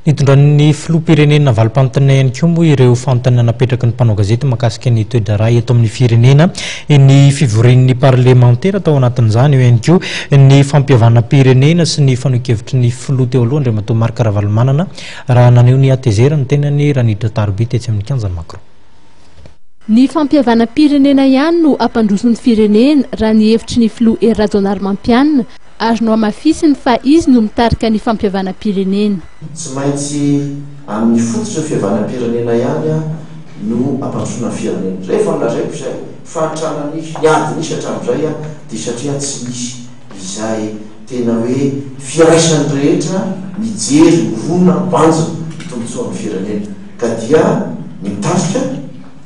Nitondran'ny filoham-pirenena valim-panontaniana ihany koa moa ireo fanontaniana napetraky ny mpanao gazety mahakasika ny toe-draharaha eto amin'ny firenena, ny fivorian'ny parlemantera tao anatin'izany, eo ihany koa ny fampihavanam-pirenena sy ny fanehoan-kevitry ny filoha teo aloha Andriamatoa Marc Ravalomanana raha naneho ny hatezerany ny tenany raha niditra taroby tetsy amin'ny kianjan'i Magro. Ny fampihavanam-pirenena ihany no hampandroso ny firenena raha ny hevitry ny filoha Hery Rajaonarimampianina ary nohamafisiny fa izy no mitarika ny fampihavanam-pirenena. Tsy maintsy amin'ny fototry ny fihavanam-pirenena ihany no hampandrosoana ny firenena. Izay efa nolazaiko izay, fahantrana nisy, ny ady nisy hatramin'izay dia satria tsy nisy izay tena hoe firaisan'ny rehetra mijery, mirona, mibanjina ny tombontsoan'ny firenena. Ka dia ny mitarika,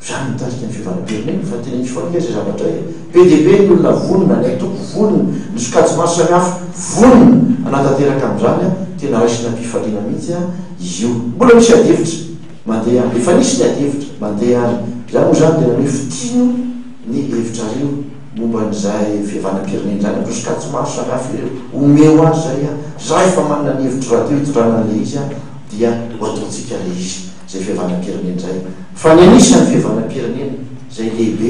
izany mitarika ny fiovanam-pirenena, fa teneniko foana ange izay zavatra e! Be dia be ny olona vonona, ny antoko vonona, ny sokajy maro samihafa vonona hanatanteraka amin'izany an, tena raisina am-pifaliana mihitsy an izy io. Mbola misy adihevitra mandeha any, efa nisy ny adihevitra mandeha any, izaho moa izany dia nanome fitino ny hevitrareo momba an'izay fihavanam-pirenena izany, amin'ireo sokajy maro samihafa ireo, omeo ahy izay an, izaho efa manana ny hevitro rahateo hitondrana an'ilay izy an, dia ho ataontsika ilay izy, izay fihavanam-pirenena izay. Fa ny anisan'ny fihavanam-pirenena izay lehibe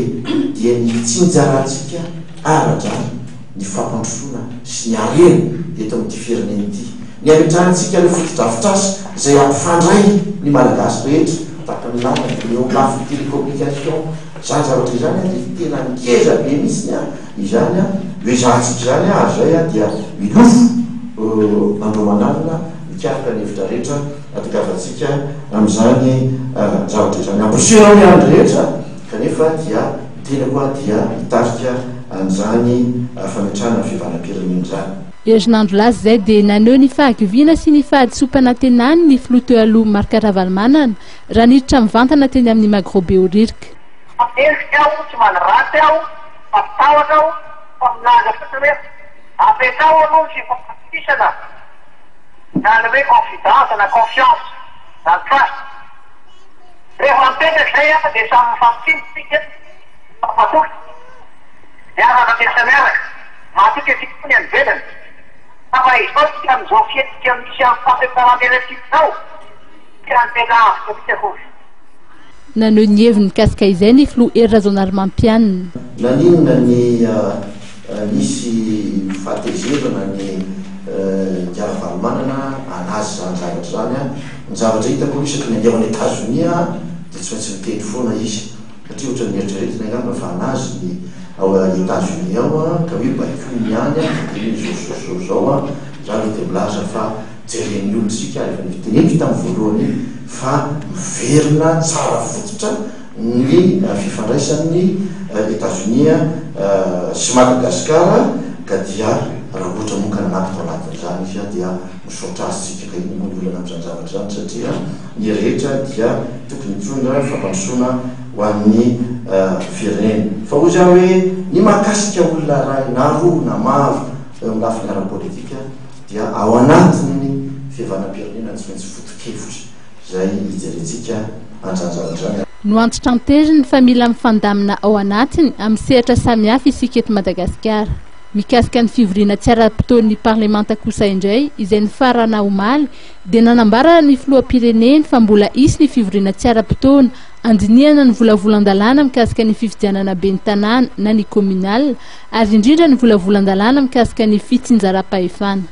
dia ny hitsinjarantsika ara-drariny ny fampandrosoana sy ny harena eto amin'ity firenena ity, ny hametrahantsika ireo fotodrafitrasa izay hampifandray ny Malagasy rehetra, tahaka ny lalana, ny eo amin'ny lafiny télécommunication, izany zavatra izany dia tena ngeza be mihitsy izany, io ezahantsika izany ary izay dia milofo andro aman'alina. Mikaroka ny hevitra rehetra atongavantsika amin'izany zavatra izany. Amporisihina ny andro rehetra kanefa dia ny tenako aho dia hitarika an'izany fametrahana ny fihavanam-pirenena izany. Herinandro lasa izay dia naneho ny fahakiviana sy ny fahadisoam-panantenany ny filoha teo aloha Marc Ravalomanana raha niditra mivantana teny amin'ny Magro Behoririka. Mampiendrika aho, tsy manaratsy aho, mampitahotra aho, fa milaza fotsiny hoe apetraho aloha ny fifampitokisana. Na ny hoe confidence na confiance na trust. Rehefa mipetraka izay an, dia samy mifampitsinjo isika, mifampatoky, miaraka miasa miaraka, matoky antsika koa ny any ivelany. Fa raha izao isika amin'izao fihetsika misy amin'ny fampiantsaram-belatsihy izao, tsy hanome lavitra mihitsy akory. Naneho ny heviny mikasika izay ny filoha Hery Rajaonarimampianina. Naninona ny Nisy fahatezerana ny Ravalomanana anazy izany zavatra izany an! Ny zavatra hitako aloha isaky ny handeha ho any Etazonia aho dia tsy maintsy miteny foana izy satria ohatran'ny eritreretina angamba fa anazy ny ao Etazonia ao an, ka hoe baikoiny ihany an, dia teneno izao sy izao sy izao an, za aloha dia milaza fa jeren'ny olona isika ary efa noteneniko tamin'ny voalohany iny fa miverina tsara fototra ny fifandraisan'ny Etazonia sy Madagasikara ka dia raha ohatra moa ka nanampy tao anatin'izany izy dia misaotra azy isika ka inona moa ny olana amin'izany zavatra izany satria ny rehetra dia tokony hitondra fampandrosoana ho an'ny firenena fa hoy za hoe ny mahakasika olona iray na roa na maro eo amin'ny lafiny ara-politika dia ao anatin'ny fihavanam-pirenena tsy maintsy foto-kevitra izay hijerentsika an'izany zavatra izany. Noantitranteriny fa mila mifandamina ao anatiny amin'ny sehatra samihafa isika eto Madagasikara. Mikasika ny fivoriana tsy ara-potoan'ny parlemanta kosa indray izay nifarana omaly dia nanambara ny filoham-pireneny fa mbola hisy ny fivoriana tsy ara-potoana handinihana ny volavolan-dalàna mikasika ny fifidianana ben'ny tanàna na ny communal ary indrindra ny volavolan-dalàna mikasika ny fitsinjaram-pahefana.